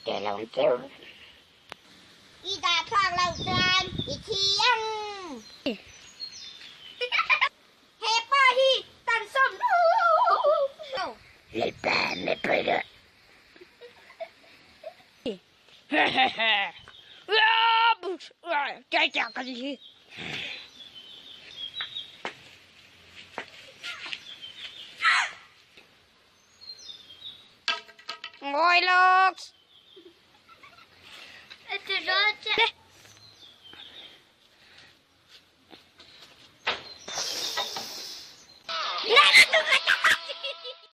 teh lo ang cheu. I dah chhuak loh chuan i thi ang. He pa hi tan sawm lo. Lalpa mipui rawh. Ngawi lawk.